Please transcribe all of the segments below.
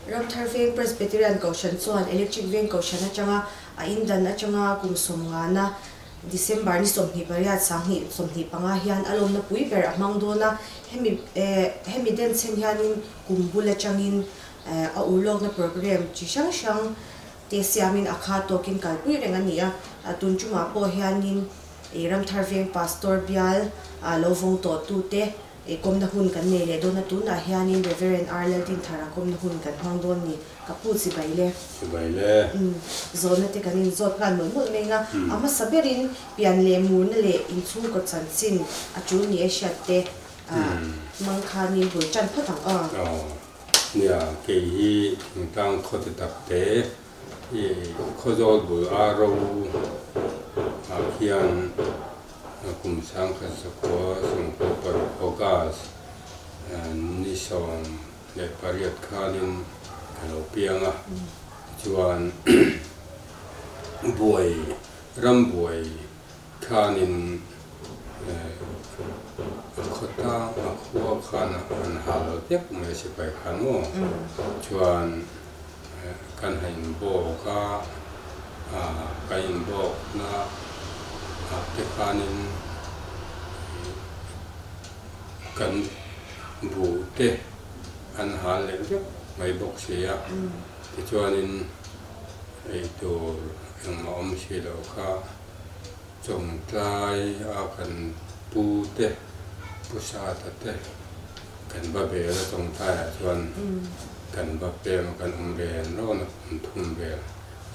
Ramthar Veng Presbyterian Kohhran chuan Electric Veng Kohhran atanga a indan atanga kum sawmngana December ni 28 2025 hian a lawmna pui ber a hmang dawn a. Hemi hemi denchhen hianin kum bul atangin a urlawkna programme chi hrang hrang te siamin a kha tawkin kalpui reng a ni a. Tun tumah pawh hianin Ramthar Veng Pastor bial lo vawng tawhtute Kawmna hun kan nei leh dawn a, tunah hianin Reverend R. Laldinthara kawmna hun kan hmang dawn ni. Ka pu chibai le. Chibai le. Umm, zawhna te kan inzawt nghal mawlh mawlh mai nga, a hmasa berin pian leh murna leh inchhungkaw chanchin a tul ni e hriat te hmang khanin bul tan phawt ang aw. Aw, nia, kei hi thingtlang khaw ti tak te i Khawzawl bul a ro ah khian kum 1996 August ni 18 khanin ka lo piang a, tichuan buai ram buai khanin a khawtlang a khua khan an hal vek mai sipai khan maw chuan Kan han inbawk a, kan inbawkna ah te khanin kan buh te an hal leh vek mai bawk si a, tichuanin eitur engmah awm si loh kha chawngtlai a kan pu te, pu Sata te. Kan va vel a tawngtaiah chuan kan va pem a, kan awm ve rawn a, kum thum vel.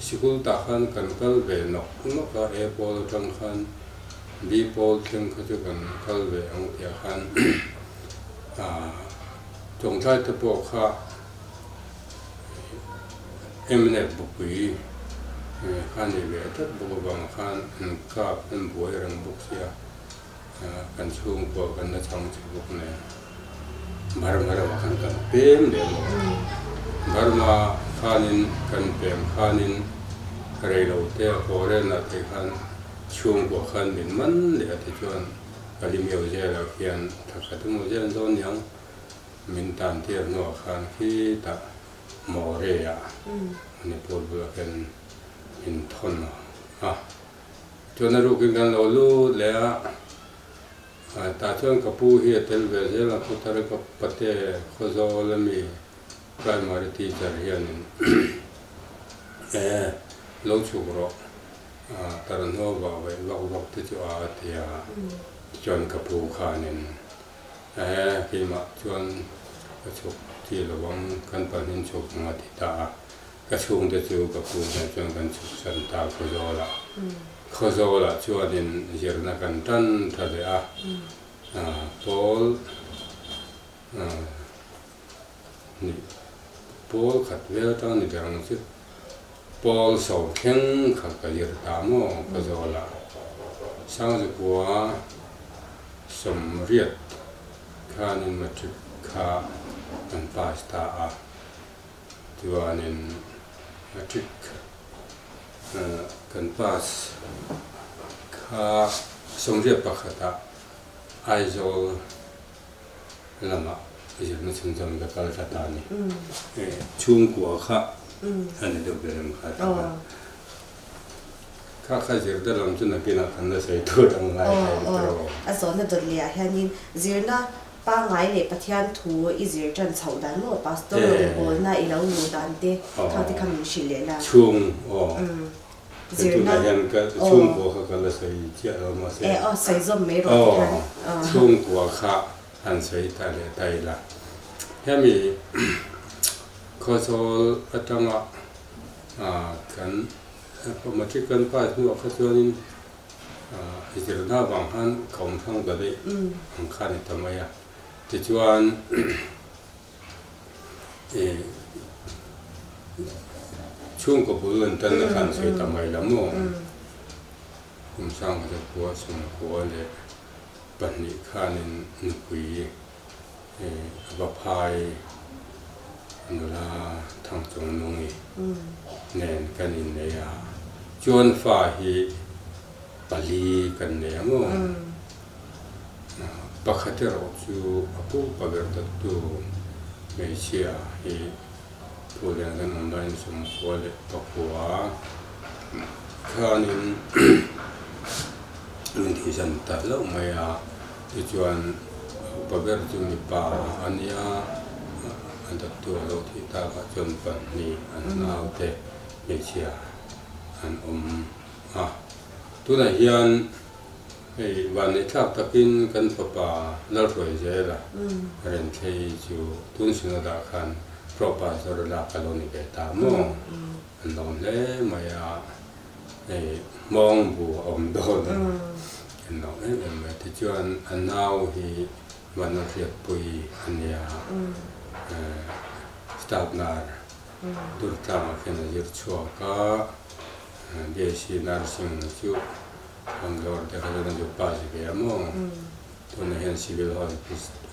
Sikul tah khan kan kal ve nawk nawk a, A pawl atang khan B pawl thleng kha chu kan kal ve ang tih ah khan tawngtai te pawh kha mnf bupui kha ni ve tlat bawk avang khan an kap an buai reng bawk sia. Kan chhungkua kan la chang che bawk nen Burma ramah khan kan pem leh maw? Burma khanin kan pem khanin reilo te a foreign ah te khan chhungkua khan min man leh a tichuan Kalimio jail ah khian thla khat emaw zel dawn niang min tan tir hnuah khan khitah More ah Manipur bulah khian min thawn a. Chuan a rukin kan lo lut leh a, tah chuan ka pu hi a tel ve zel a, putar ka pate Khawzawl ami primary teacher hianin e lo chhuk rawh tarhnua vah vaih vak vak te chu a ti a, tichuan ka pu khanin e keimah chuan ka chhuk chi lo ang kan pahnih chhuk ang a ti ta a. Ka chhungte chu ka pu nen chuan kan chhuksan ta Khawzawlah. Khawzawlah chuanin zirna kan tan tha leh a, pawl nih pawl khat vel atang ni ber ang chu pawl sawm thleng kha ka zir ta maw Khawzawlah. Sangzukua 80 khanin matric kha kan pass ta a. Chuanin matric kan pass kha 81 ah Aizawl lamah zirna chhunzawm ka kal ta ta a ni. Chhungkua kha a ni deuh ber em kha ta kha. Kha kha zirna lam chu nakinah kan la sawi tur ang lai thei tawh. A zawhna dawt leh ah hianin zirna Pangngai leh Pathian thu i zir tan chhoh dan maw Pastor rawngbawlna i lo luh dan te khang te kha min hrilh leh la. Chhung aw. Zirna tunah hian ka chhungkua kha ka la sawi chiah lo mahse. E aw sawi zawm mai rawh ti khan. Aw chhungkua kha han sawi ta leh ta ila. Hemi Khawzawl atanga kan matric kan pass hnuah kha chuanin Zirna vang khan ka awm hrang ta daih ang kha a ni ta mai a. Tichuan chhungkaw bul an tan na khan sawi ta mai la maw? Kum 1992 khanin nupui a va phai nula Thangchungnungi nen kan innei a, chuan fa hi pali kan nei ang aw. Pakhat erawh chu a pu pa ber dawttu hmeichhia hi Phulian kan awm laiin 94 khanin min tihzan ta hlauh mai a, tichuan upa ber chu mipa a nia, a dawttu a lo thih takah chuan pahnih an naute hmeichhia an awm a. Tunah hian hei vanneihthlak takin kan fapa Lalhruai zela Renthlei chu tun Synod-ah khan Pro Pastor lak a lo ni ve ta maw? An lawm hle mai a, hei hmawng bu a awm dawn a, an lawm em em mai. Tichuan a nau hi Vanlalhriatpui a nia, Staff Nurse Durtlangah khian a zir chhuak a. BSc Nursing chu Bangalore te kha chuan a zu pass ve a maw? Tunah hian Civil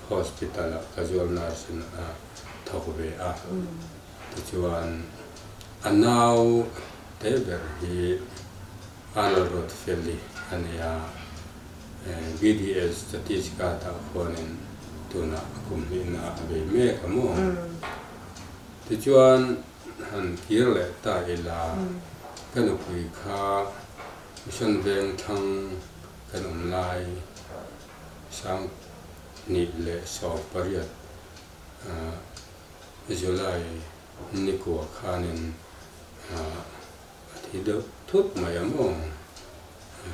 Hospital ah casual nurse in a thawk ve a. Tichuan a nau te ber hi Arnold Rothfelli a ni a, BDS Chhattisgarh ah khuanin tunah kum hnihna a bei mek a maw? Tichuan Han kir leh ta ila, ka nupui kha Mission veng thlang kan awm lai 2018 July nikua khanin a thi deuh thut mai a maw,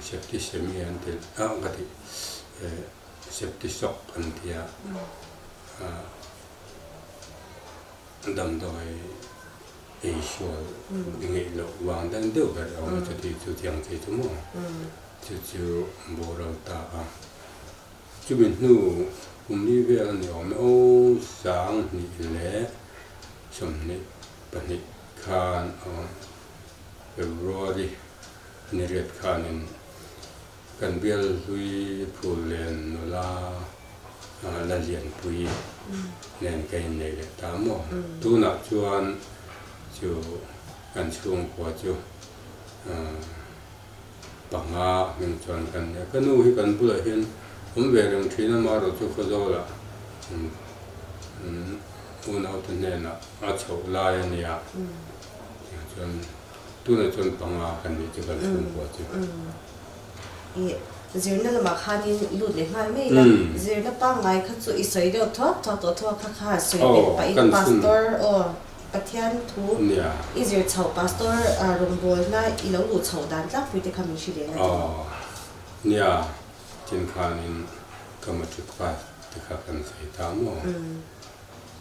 septicemia an ti a ka ti septic shock an ti a. Damdawi ei sual ngeih loh vang dan deuh ber a awm a, chuti chu tiang chi chu maw? Chu chu boral ta a. Chumi hnu kum li vel a ni awm e aw, 2022 khan aw February ni riat khanin Kan bial hlui Phullen nula la lianpui nen ka innei leh ta maw? Tunah chuan chu kan chhungkua chu panga hming chuan kan nia. Ka nu hi kan bulah hian awm ve reng thin a, amaherawh chu Khawzawlah unaute hnenah a chhoh lai a nia. Chuan Tunah chuan panga kan nih chu kan chhungkua chu. I zirna lamah khanin lut leh nghal mai ila, zirna pangngai kha chu i sawi deuh thuak thuak tawh thuak kha kha sawi belh pahin Pastor aw Pathian thu i zir chhoh Pastor rawngbawlna i lo luh chhoh dan tlangpui te kha min hre leh la tih. Aw nia, tin khanin ka matric pass te kha kan sawi ta maw?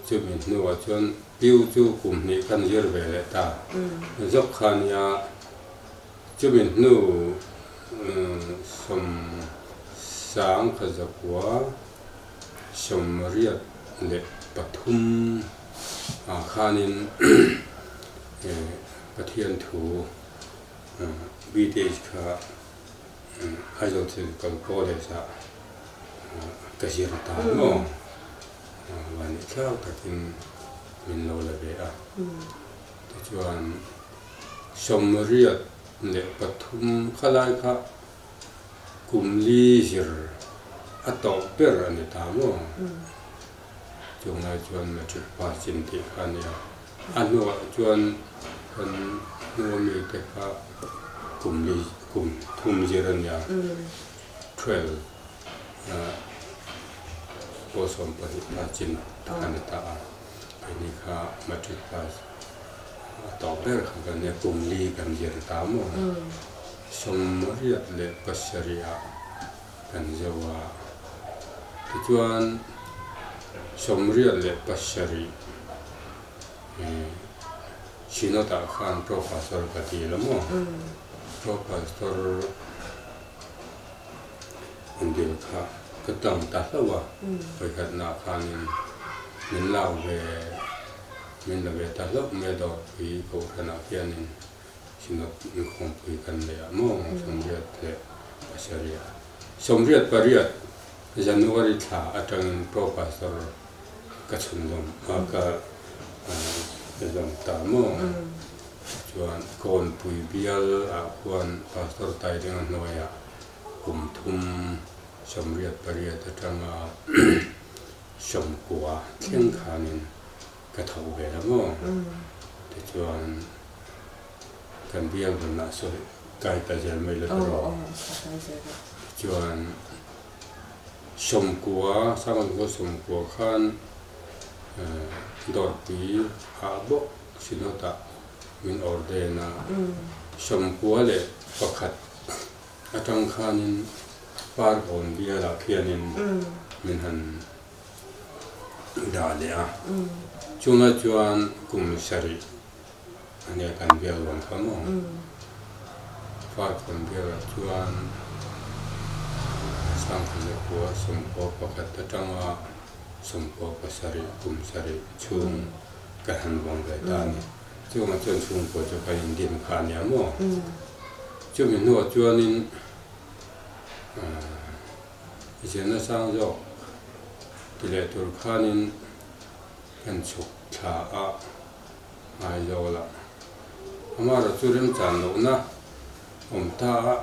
Chumi hnuah chuan Piu chu kum hnih kan zir ve leh ta zawk kha nia. Chumi hnu 1983 ah khanin Pathian thu BTH kha Aizawl Theological College ah ka zir ta maw? Vani thlau takin min lo la ve a. Tichuan 83 khalai kha kum li zir a tawp ber a ni ta maw? Chunglai chuan matric pass chin tih kha a nia. A hnuah chuan kan hnua mite kha kum li kum thum zir a nia, 12 pawl 12 pass chin a ni ta a. Keini kha matric pass a tawp ber kha kan nia, kum li kan zir ta maw? 87 ah kan zo a, tichuan 87 Synod ah khan Pro Pastor ka ti la maw? Pro Pastor an dil kha ka tang ta hlauh a, vawikhatnah khanin min lak ve, min la ve ta hlauh mai a dawrpui kohhranah khianin. Synod inkhawmpui kan nei ah maw 87 ah 88 January thla atangin Pro Pastor ka chhunzawm a ka zawm ta maw chuan Kawnpui bial ah khuan Pastor Tairenga hnuaiah kum thum 88 atanga 90 thleng khanin ka tho ve la maw. chuan kan bial vawnah sawi kai ta zel mai la tawh. Chuan sawmkua, Sangawn sawmkua khan dawrpui ah bawk Synod ah min ordain a, 91 atang khanin Parkawn bialah khianin min han dah leh a, chungah chuan kum sarih a nia kan bial vang kha maw? Parkawn bialah chuan Sangkhazakhua 91 atanga 97 kum sarih chhung ka han vawng ve ta a ni. Chungah chuan chhungkua chu kan indim kha a nia maw? Chumi hnuah chuanin zirna sang zawk ti leh tur khanin kan chhuk thla a Aizawl ah. Amaherawh chu remchan lohna awm ta a,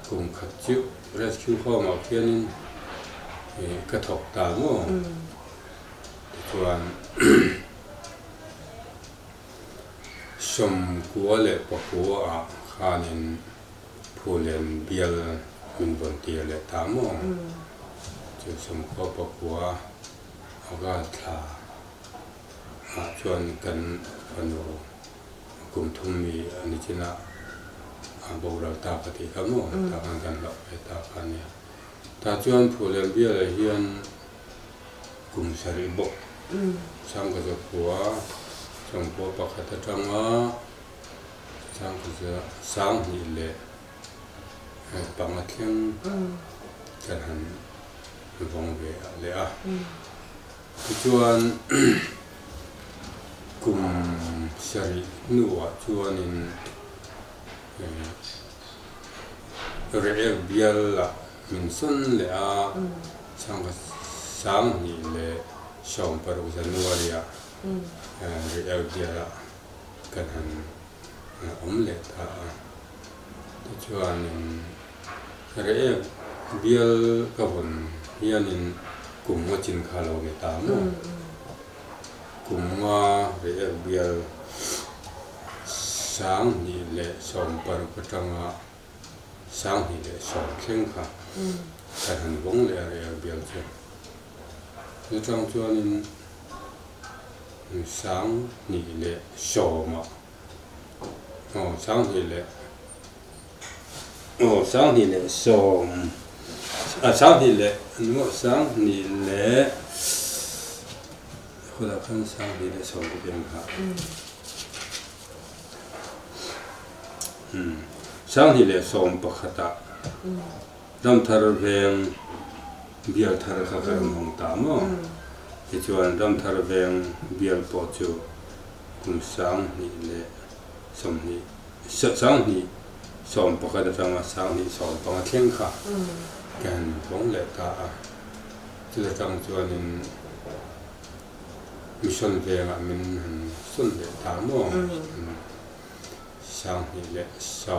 kum khat chu Rescue Home ah khianin ka thawk ta maw? Tichuan 94 ah khanin Phulen bial min vawn tir leh ta maw? Chu 99 August thla ah chuan kan fanu kum thum mi a ni chin a, a boral ta ka tih kha maw? Tah khan kan hlauh ve ta kha a nia. Tah chuan Phulen bialah hian Kum sarih bawk 1991 atanga 2025 thleng kan han vawng ve leh a. Tichuan kum sarih hnuah chuanin Re'ek bialah min sawn leh a, 2016 January-ah Re'ek bialah kan han awm leh ta a. Tichuanin Re'ek bial ka vawn hianin kum nga chin kha lo ve ta maw? Kum nga Re'ek bial 2016 atanga 2010 thleng kha kan han vawng leh a rel bial chu. Chutang chuanin 2010 ah aw sanghnih leh aw sanghnih leh sawm ah sanghnih leh ani maw sanghnih leh khulah khan 2010 ka piang kha. 2011 ah Ramthar Veng bial thar kha ka rawn hawng ta maw? Tichuan Ramthar Veng bial pawh chu kum 2020 2011 atanga 2015 thleng kha ka han vawng leh ta a. Chuta tang chuanin Mission vengah min han sawn leh ta maw? 2016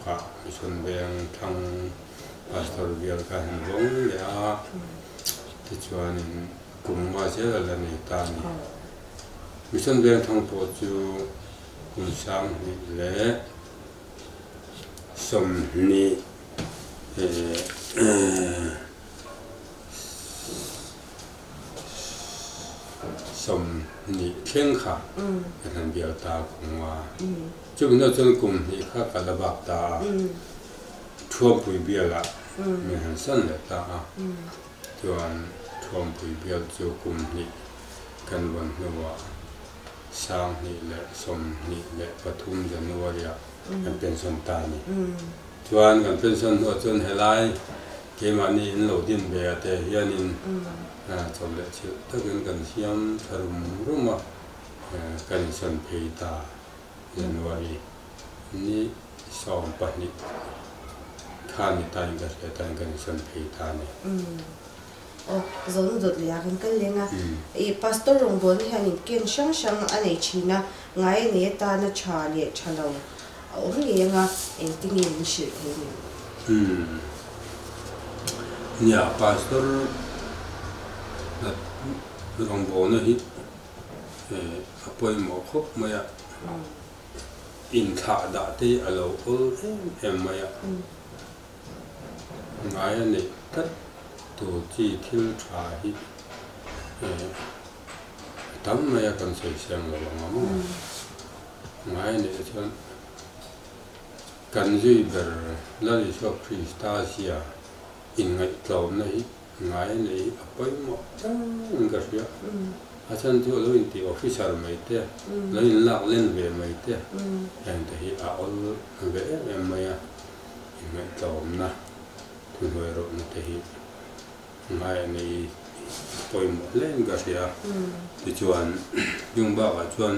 ah Mission veng thlang Pastor bial ka han vawng leh a, tichuanin kum nga zel a la nei ta a ni. Mission veng thlang pawh chu kum 2020 20 thleng kha kan han bial ta kum a, chumi hnuah chuan kum hnih kha ka la bak ta a, Thuampui bialah min han san leh ta a, chuan Thuampui bial chu kum hnih kan vawn hnuah 2023 January-ah kan pension ta a ni. Chuan kan pension hnuah chuan helai keimahni in lo din ve ah te hianin chawp leh chhilh takin kan siam tha rum rum a, kan insawn phei ta January ni 12 khan ni tain ka hria tain kan insawn phei ta a ni. Aw, zawhna dawt leh ah kan kal leng a. I pastor rawngbawlna hianin ken hrang hrang a nei thin a, ngai a nei atana tha leh tha lo a awm ngei anga engtin nge min hrilh thei ni? Umm. Nia, pastor rawngbawlna hi. a pawimawh khawp mai a, inthlah dah te hi a lo awl em em mai a, ngai a neih tlat tur chi thil tha hi a tam mai a kan sawi siang lo ang a maw? Ngai a neih chuan kan zui ber Lal Isua Krista zia inngaihtlawmna hi ngai a nei hi a pawimawh ber ka hria. A chhan chu a lo intih officer mai te, lo inlak len ve mai te, heng te hi a awl ve em em mai a, inngaihtlawmna thuhnuai rawhna te hi ngai a nei hi a pawimawh hle in ka hria. Tichuan chung bakah chuan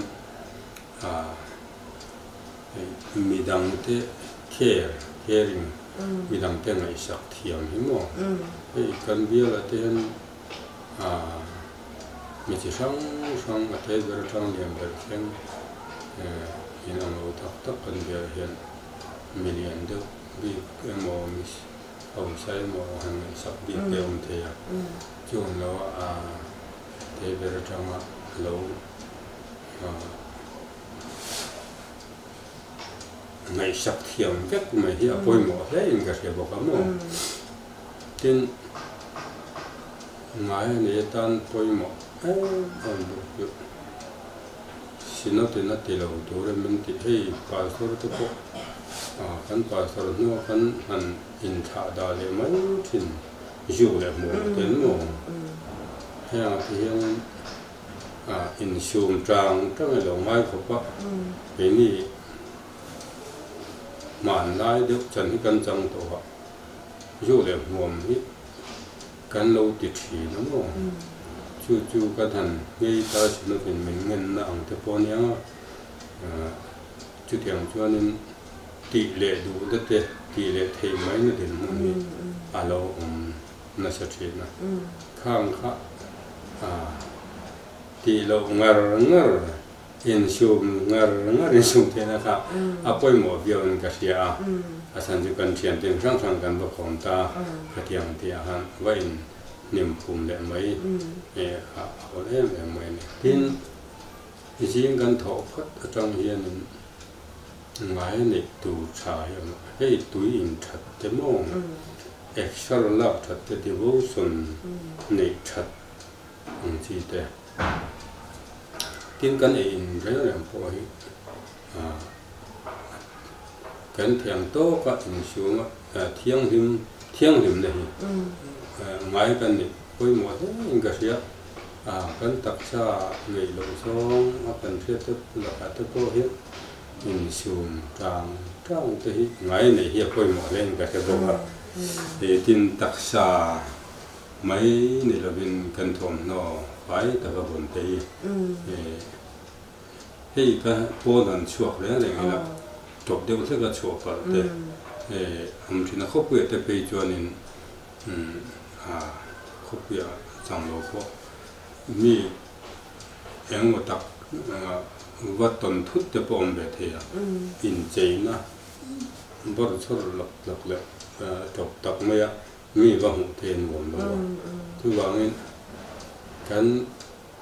Midangte care, caring, midangte ngaihsak thiam hi maw? Hei kan bialah te hian mi chi hrang hrang a te ber atang lian ber thleng in ang lo tak tak kan bialah hian mi lian deuh bik emaw mi hausa emaw han ngaihsak bik te a awm thei a, chu awm lo a te ber atanga lo Ngaihsak thiam vek mai hi a pawimawh hle in ka hria bawk a maw? Tin, ngai a nei atan pawimawh em em bawk chu Synod in a ti lo tur em an tih hei pastor te pawh kan pastor hnua kan han inthlah dah leh mai thin zuk leh hmuh te an maw? Hengah te hian Insum tang tang i lo ngai khawp a, keini hmanlai deuh chan hi kan chang tawh a, zu leh hmuam hi kan lo ti thin a maw? Chu chu ka han nghei ta sinawtin min ngenna ang te pawh a nia, chutiang chuanin tih leh duhna te, tih leh theih maina dinhmun hi a lo awm. nasa thin a, khang kha tih loh ngar ngar insum ngar ngar insum theihna kha a pawimawh viau in ka hria a, a chhan chu kan thian tin hrang hrang kan va khawm ta khatiang tih ah khan va in hnim phum leh mai kha a hawl em em mai a ni. Tin, zing kan thawh phawt atang hianin ngai a neih tur tha hi a awm a, hei tui in that te maw? Exer lak that te devotion neih that ang chi te. Tin kan ei in reng reng pawh hi kan thiang tawka insum a thianghlim thianghlimna hi ngai kan nih pawimawh hle in ka hria. Kan taksa ngeih loh zawng a kan hriat te lakah te pawh hian Insum tang tang te hi ngai neih hi a pawimawh hle in ka hre bawk a, he tin taksa mai ni lovin kan thawmhnaw fai taka vawn te hi hei ka pawn han chhuak reng reng ila tawp deuh hlek a chhuah palh te awm thin a, khawpuiah te phei chuanin khawpuiah chang lo pawh mi Engmaw tak va tawn thut te pawh awm ve thei a, incheina bawrh chhawr lak lak leh tawp tak mai a mi va hmuh thei a nuam lo a. Chuvangin kan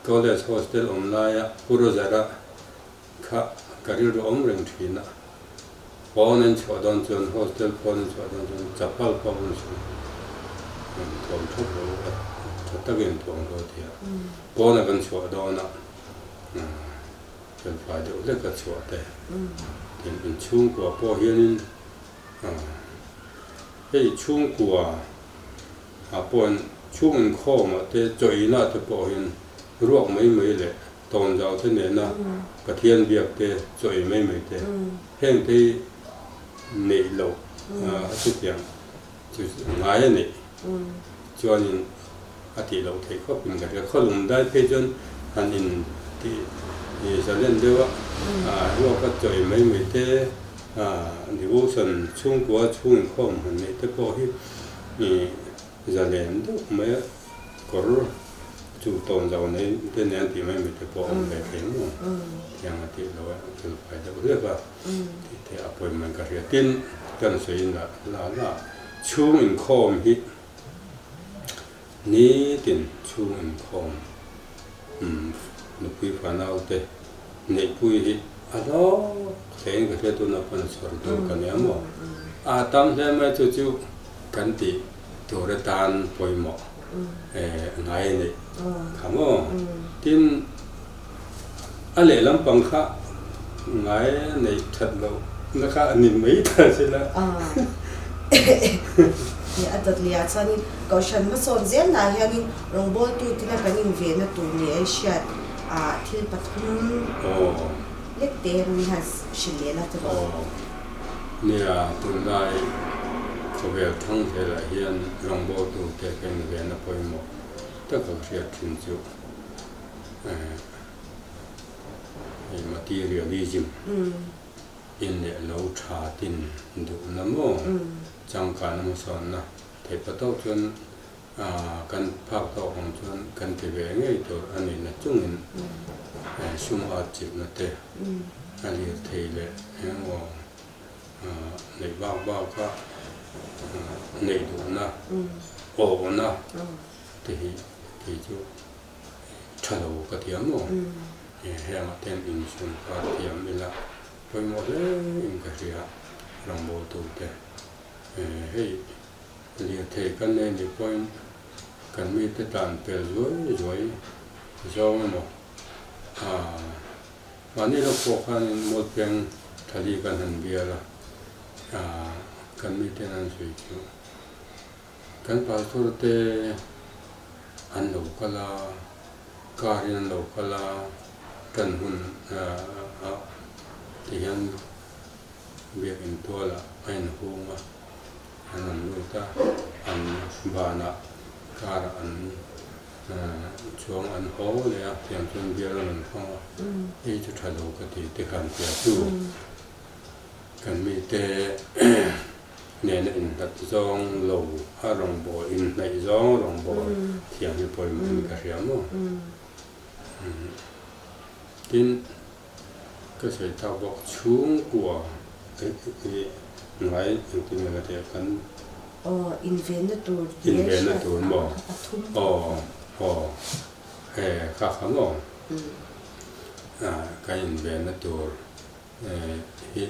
college hostel awm laia Pu Rozara kha ka rilru awm reng thin a, pawn an chhuah dawn chuan hostel pawn an chhuah dawn chuan chapal pawh an sawi thuam thap lo a, tha takin thuam lo a ti a. Pawna kan chhuah dawnah felfai deuh hlek a chhuah te tin in chhungkua pawh hianin hei chhungkua ah pawhin chhung inkhawmah te chaw inah te pawh hian ruak mai mai leh tawnzau te nena Pathian biak te chaw ei mai mai te heng te hi neih loh a chutiang chu ngai a neih chuanin a tih loh theih khawp in ka hria. Khawlum dai phei chuan han in tih zalen deuh a, ruak a chawi mai mai te, devotion chhungkua chhung inkhawm han neih te pawh hi zalen deuh mai a, kawr chu tawn zau nei te nen tih mai mai te pawh a awm ve thei maw? Thiang a tih loh a felfai deuh hlek a tih te a pawimawh in ka hria. Tin, kan sawi la la chhung inkhawm hi Nitin chhung inkhawm nupui fanau te neihpui hi a hlawk hlein ka hria tunah pawn a chhawr tur ka nia maw? A tam hle mai chu chu kan tih tur atan pawimawh ngai a nih kha maw? Tin, a lehlam pang kha ngai a neih that loh na kha a ni mai ta si la. A dawt leh ah chuanin Kohhran hmasawn zelnaah hianin rawngbawltu tina kan invenna tur ni a i hriat ah thil pathum lek te min han hrilh leh la tiraw? Aw. Nia, tunlai khawvel thang hlelah hian rawngbawltu te kan invenna pawimawh tak a hriat thin chu hei materialism in leh lo tha tin duhna maw changkanna hmasawnna theih pa tawk chuan kan phak tawk ang chuan kan ti ve ngei tur a nihna chungin sum at chilhna te a lir thei leh engemaw neih bak baka neih duhna awhna te hi kei chu tha lo ka ti ang maw? Hengah te hian insum kar thiam ila pawimawh hle in ka hria rawngbawltu te. Hei lirthei kan nei nih pawhin kan mite tan pel zuai zuai zawng emaw mahni lawk pawh khanin Mualpeng thali kan han bial a, kan miten an sawi chu. Kan pastor te an lo kal a, car in an lo kal a, tan hun ah ti hian biakinn tual ah a inhung a, an rawn lut a, an banah car ah an chuang an haw leh a, tiang chuan bial an rawn hmang a, hei chu tha lo ka ti te khan tia chu kan mite Nena inhlat zawng lo a rawngbâwl, inhnaih zawng rawngbâwl thiam hi pawimawh in ka hria maw? Tin, ka sawi tak bawk chhungkua hi ngai engtin nge ka ti a kan. Aw, invenna tur hle Invenna tur maw? Pathum. Aw, aw, e kha kha maw? Kan invenna tur hi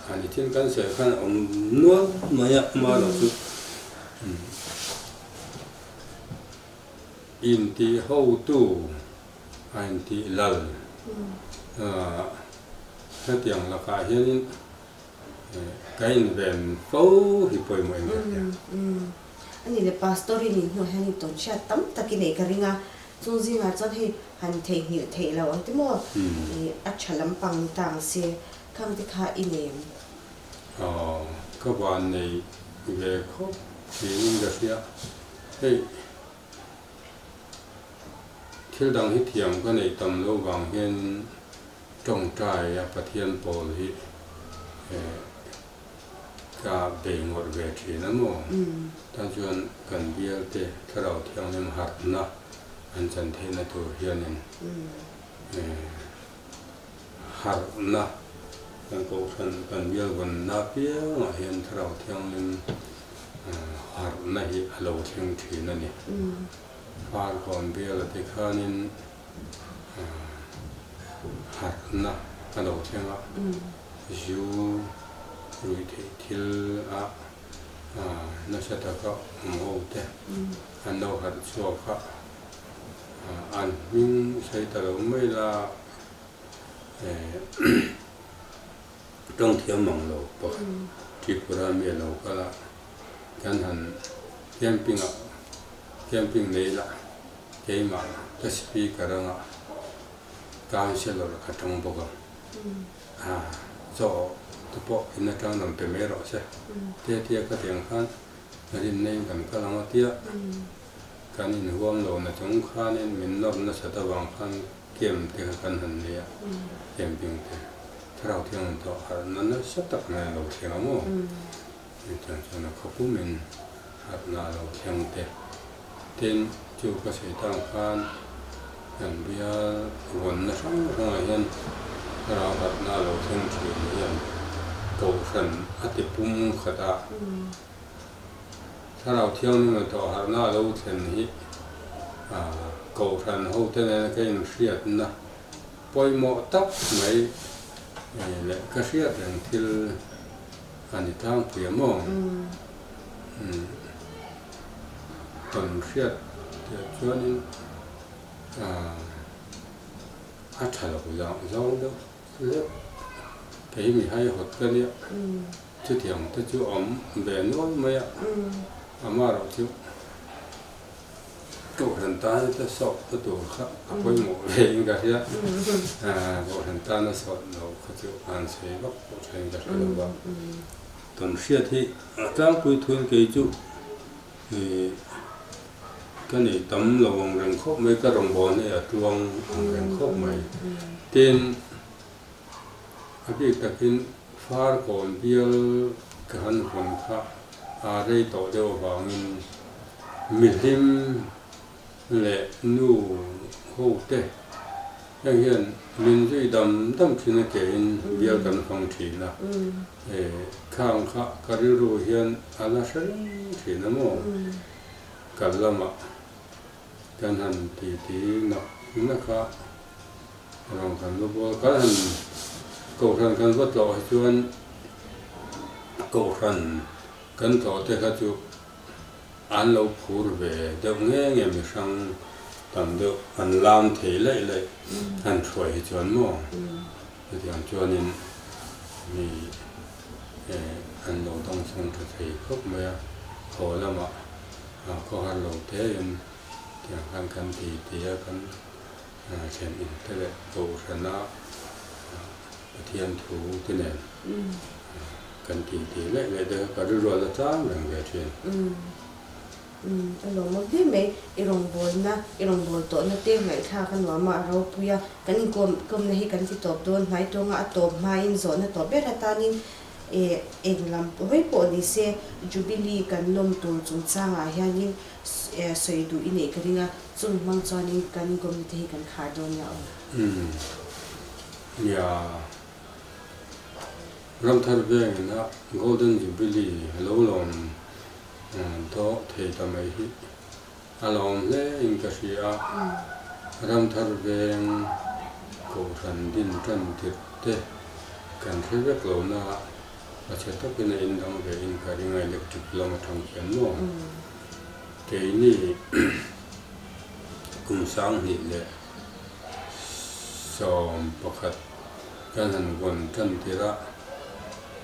ani thil kan sawi khan a awm nual mai a amaherawh chu intih hotu a intih lal hetiang lakah hianin ka inven fo hi pawimawh in ka hria. Ani le pastor in inhnuah hian intawnhriat tam tak i nei ka ring a. Chung zingah chuan hei han theihnghilh theih lo ang ti maw? Ih a tha lampang ni ta ang se, khang te kha i nei em? Aw, ka van nei ve khawp tiin ka hria. Hei thil dang hi thiam ka neih tam lo vang hianin tawngtai a Pathian pawl hi eh Ka bei ngawrh ve thin a maw? Tan chuan kan bialte Thlarau Thianghlim harhna an chan theihna tur hianin harhna kan kohhran kan bial vawnna apiangah hian Thlarau Thianghlim harhna hi a lo thleng thin a ni. Farkawn biala te khanin harhna a lo thleng a. Zu ruihtheih thil a nasa taka awm ho te an lo harh chhuak a, an hming sawi ta lo mai la tawng thiam mang lo pakhat Tripura mi a lo kal a, kan han camping ah camping nei la keimah ka speaker anga councillor ka tawng bawk ang. A, chaw te pawh in atang rawn pe mai rawh se. Tia tia ka ti ang khan rinna in kan kal ang a tia kan inhuam lo na chung khanin min nawr nasat avang khan camp te kha kan han nei a, camping te thlarau thianghlim tawh harhna nasa tak mai a lo thleng a maw? Hetiang chuan a khawpumin harhna a lo thleng te. Tin, chu ka sawi tang khan kan bial vawnna hrang hrangah hian thlarau harhna a lo thleng thin hian Kohhran a ti pum khat a. Thlarau thianghlim a tawh harhna a lo thlen hi Kohhran hote nena ka inhriatna pawimawh tak mai leh ka hriat reng thil a ni tlangpui a maw? Tawn hriat tih chuanin a tha lo zang zawng deuh lek kei mi haihawt ka nia chutiang te chu awm ve nual mai a, amaherawh chu Kohhran tana te sawt na tur kha a pawimawh ve in ka hria. Kohhran tana sawt lo kha chu an sawi vak pawh tha in ka hre lo va. Tawn hriat hi a tlangpui thuin kei chu ka nei tam lo ang reng khawp mai, ka rawngbâwl hei a tluang ang reng khawp mai. Tin, a bik takin Farkawn bial ka han hawn kha a rei tawh deuh avangin mihlim leh nu ho te heng hian min zui dam dam thin a kein bial kan hmang thin a, khang kha ka rilru hian a la hre reng thin a maw? Kal lamah kan han titi nak nak a, Rawng kan va bual kan han kohhran kan va tlawh hi chuan kohhran kan tlawh te kha chu an lo phur ve deuh nge nge mihrang tam deuh an lam thei laih laih han hruai hi chuan maw chutiang chuanin mi an lo dawngsawng tha thei khawp mai a, haw lamah khawhar lo tein tiang khan kan ti ti a kan. Thlen in te leh Kohhrana Pathian thu te nen kan ti ti leh leh te ka rilrual a chang reng ve thin. A lawmawm hle mai. I rawngbawlna, i rawngbâwl tawhna te ngaihthlak a nuam a, a ropui a. Kan inkawmna hi kan ti tawp dawn hnai tawnga a tawp hmain zawhna tawp ber atanin eng lam hawi pawh ni se Jubilee kan lawm tur chungchangah hianin sawi duh i neih ka ring a. Chung hmang chuanin kan inkawmna te hi kan khar dawn nia aw. Umm. Nia. Ramthar vengin a Golden Jubilee a lo lawm tawh thei ta mai hi a lawm hle in ka hria a. Ramthar veng Kohhran din tan tirh te kan hre vek lo na a chhe takin a indang ve in ka ring a electric lam atang khian maw. Keini kum 2011 kan han vawn tan tir a,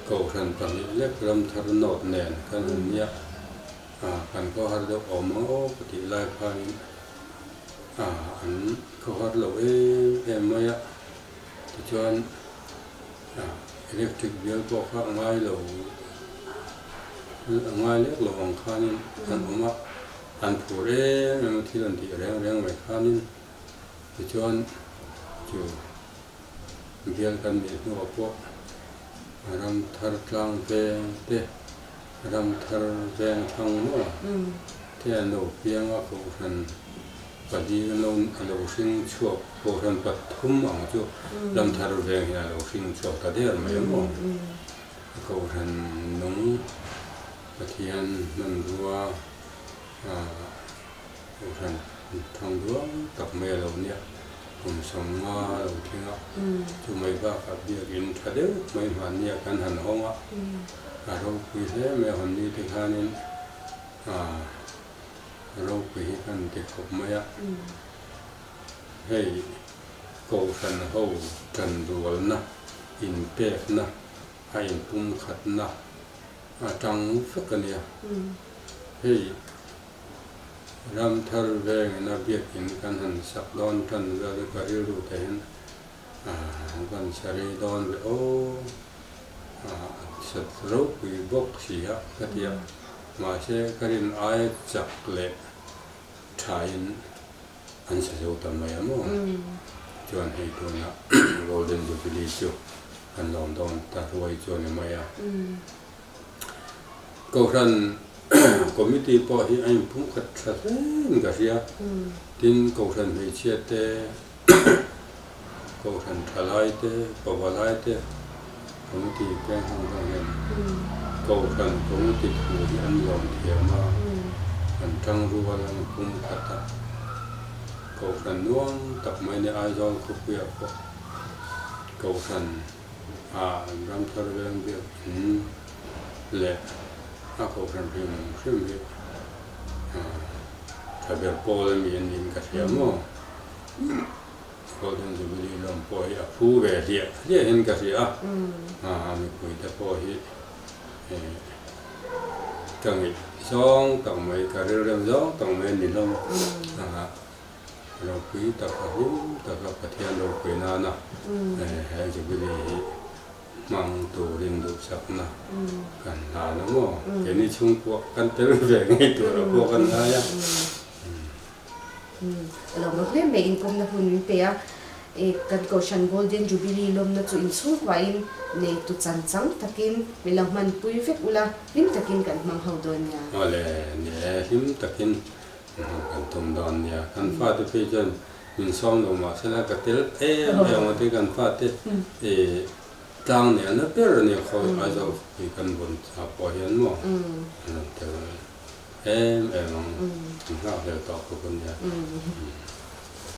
Kohhran pahnih lek ram thar nawt nen kan han nia a, kan khawhar deuh awm ang aw ka tih lai khanin a, an khawhar lo em em mai a, tichuan electric bill pawh kha a ngai lo a ngai lek lo ang khanin an awm a, an phur em em a thil an tih reng reng mai khanin tichuan chu bial kan nih hnuah pawh ram thar tlang veng te ram thar veng thlang maw te an lo piang a kohhran Pali a lo a lo hring chhuak Kohhran pathum ang chu Lamthar veng hian a lo hring chhuak ta der mai ang aw. Kohhran nung Pathian hmanrua Kohhran thang duang tak mai a lo nia kum 50 a lo thleng a, chu mai bakah biakin tha deuh mai hmannia kan han hawng a, a ropui hle mai a hawn ni te khanin Ropui hi kan ti khawp mai a, hei Kohhran ho tanrualna, inpekna, a inpumkhatna atang vek a nia. Hei Ramthar vengina biakin kan han sak dawn tan vel hi ka rilru te hian kan sa rei dawn ve aw, sat ropui bawk si a ka ti a. Mahse, ka rin aia chak leh thain an sa zo ta mai a maw? Chuan hei tunah Golden Jubilee chu kan lawm dawn ta hruai chu a ni mai a. Kohhran Committee pawh hi a inpumkhat tha hlein ka hria. Tin, Kohhran hmeichhia te, Kohhran thalai te, pavalai te committee peng hang hang hian Kohhran committee thu hi an lawm thiam a, an tang rual a, an pum khat a. Kohhran nuam tak mai nia Aizawl khawpuiah pawh Kohhran ah Ramthar veng biak in leh a Kohhran hrim hrim hi tha ber pawl a ni niin ka hria maw? Golden Jubilee lawm pawh hi a phu ve hliah hliahin ka hria a, mipuite pawh hi ka ngeih zawng tak mai, ka rilrem zawng tak mai a ni hlawm a, ropui taka hlim taka Pathian ropui nana he Jubilee hi hmang turin duhsakna kan hlan a maw? Keini chhungkua kan tel ve ngei tura pawh kan ngai a. A lo maw hle mai inkawmna hun min pe a, kan Kohhran Golden Jubilee lawmna chu inchhungkuain neitu chan chang takin min lo hmanpui vek ula, hlim takin kan hmang ho dawn nia. Awle, ni e, hlim takin hmang kan tum dawn nia. Kan fate phei chuan min sawm lo mah sela ka tel em em ang te kan fate tlang nelna ber a nia khawi Aizawl khawpui kan vawn ah pawh hian maw an rawn tel. Em em ang, an nghak hlel tawh khawp a nia.